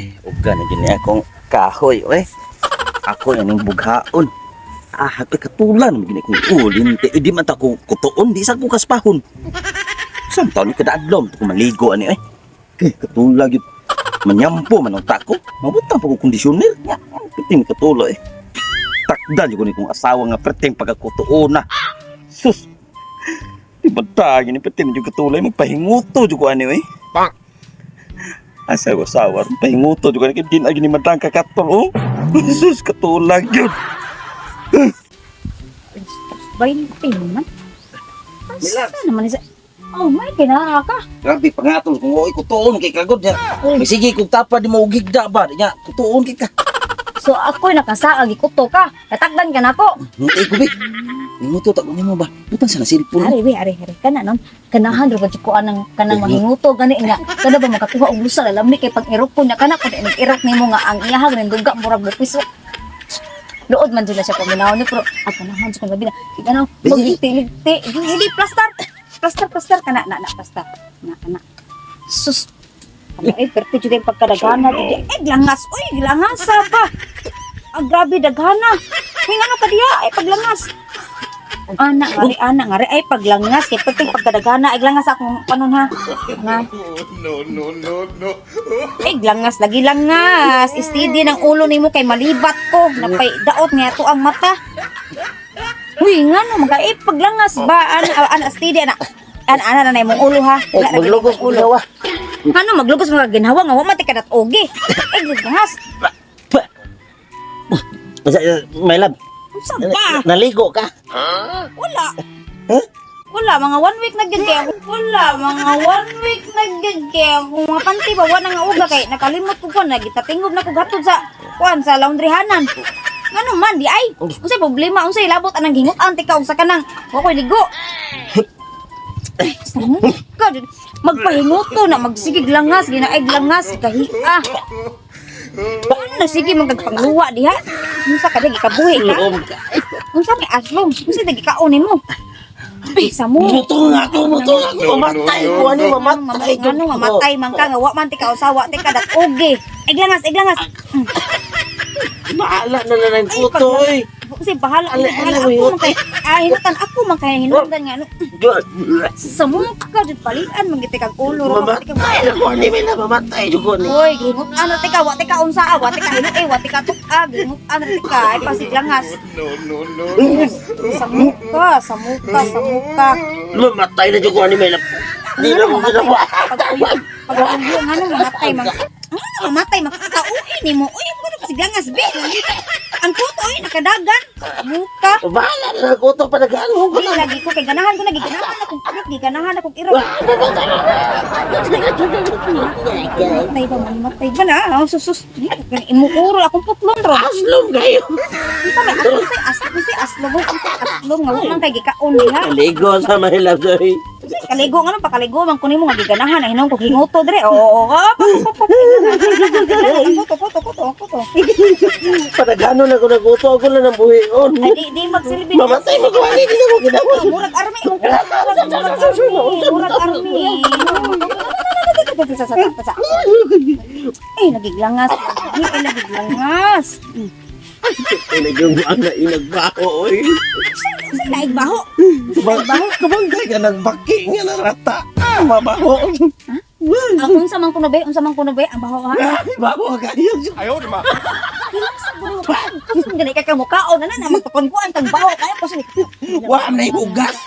Ay, uga na dyan ni akong kahoy, oy. Ako yan yung bughaon. Ah, ako'y katulan naman gini kong ulin. Eh, di man ta ko kutuon, di sa ko kaspahon. Saan taon ni kadaadlom, ko maligo ani, eh. Eh, katula gyud. Manyampo man ang tako. Mabutang pa ko kondisyoner. Nya, piting katula eh. Takdan jud ko ni kong asawa nga perting pagkakutuon na. Sus. Di ba ta gini perting jud katulay magpahinguto jud ko ani eh. Asa ko asawa, pahinguto jud ko ani kay di na gini matang kakatol oh. Sus, katulag jud. 20 naman. Asa naman isa? Oh my, kinara ka. Grabe pangatol kung oy kutuon kay kagod niya. Ay, sige kung tapa di mo gigda ba nya kutuon kay ka. So ako'y nakasaag, ikuto ka. Natagdan ka na ko. Hintay ko bi. Ninguto ta ko nimo ba? Butang sa na cellphone. Ari, we, ari, ari. Kana, no? Kanahan, ro ko anang kanang mahinguto, gani nga. Kana ba makakuha og lusa, alam ni kay pag irok ko niya. Kana, kung irok nimo nga, ang iyahag ng duga, murag bupiso. Luod man dyan na siya paminaw ni pero at kanahan sa kong gabi na ano magligti-ligti hindi plastar plastar plastar kana na na plastar na kana sus ano eh perti jud yung pagkadagana jud eh glangas oy glangas pa ah grabe daghana may ano ka diha ay paglangas ana ngari ana ngari ay paglangas kay perti pagkadagana ay glangas akong panon ha nga. No, no, no, no. Ay, glangas lagi langas. Steady ng ulo nimo kay malibat ko. Napay daot nga to ang mata. Uy, nga no, mga eh, paglangas ba ana ana steady ana. Ana ana na imong ulo ha. Ay, maglugos ulo. ulo. Ano maglugos mga ginhawa nga wa man ti kadat ogi. Ay, glangas. My love, Unsa ba? naligo ka? Wala. Huh? Wala, mga one week na gyud kay ako. Wala, mga one week na gyud kay ako. Mga panty ba, wala nga uga kay nakalimot ko kuan, nagitatingob na ko gatod sa kuan sa laundryhanan. Ngano man di ay? Unsay problema? Unsay labot anang hingut-an tika og sa kanang wa koy ligo. Ay, sa ka jud. Magpahinguto na magsigig langas ginaig langas kahia. Ano sige magpangluwa diha? Unsa ka di gikabuhi ka? Loob ka. Unsa may aslong? Unsa di gikaon nimo? Ay, sa mo. Muto nga ako, muto nga ako. Mamatay ko, ano, mamatay ko. Ano, mamatay man ka nga wa man ti ka usawa ti ka dat oge. Iglangas, iglangas. Bahala na na ng kuto, oy. Kasi bahala, Ala, bahala ala, ako man uy. kay ah, hinutan ako man kay hinutan nga ano. Sa mo ka jud palian man gid kag ulo ro man Mamatay na ko, ani, may na, mamatay ko. Ani. Hoy, gihingutan na ti ka, wa ti ka unsa, ah, wa ti ka hinut eh, wa ti ka tuk-a, gihingutan na ti ka, ay pasiglangas. No, no, no. Sa muka, sa muka, sa muka. Mamatay na ko, ani, may na. Di na ko ginawa. Pag-uyo, pag-uyo, nga nung mamatay, mang, nga nung mamatay, makakauin ni mo. Uy, mo na siglangas, be. Ang kuto, uy, nakadagan. Muka. Bahala na ng kuto, panagaan mo ko Di na. lagi ko, kay ganahan ko na, giganahan akong irok, giganahan akong irok. Mamatay ba, mamatay ba na? Oh, sus, sus. Imukuro akong putlon, ro. Aslom kayo. Unsa may aslong, say aslong, say aslong, say aslong, nga wa man kay gikaon niya. Naligo sa my love, oy. Kaligo nga nung pakaligo man kunin mo nga giganahan ay hinong ko hinguto dire. Oo, oo, oo. Kuto, kuto, kuto, kuto. Panagano na ko naguto, ako na ng buhion. Ay, di, di magsilbi. Mamatay mo ko, ani, di na ko ginawa. Murag army. Murag army. Murag army. Eh, nagiglangas. Eh, nagiglangas. Pinagayuan na inagbaho, oy. Sa laig baho. Kabanggay ka nagbaki nga na rata. Mabaho. Ang unsa man kuno be, unsa man kuno be, ang baho ha. Baho kayo. Kusog gani ka kamukaon na na magpakunkuan kang baho kayo kusog. Wa na ibugas.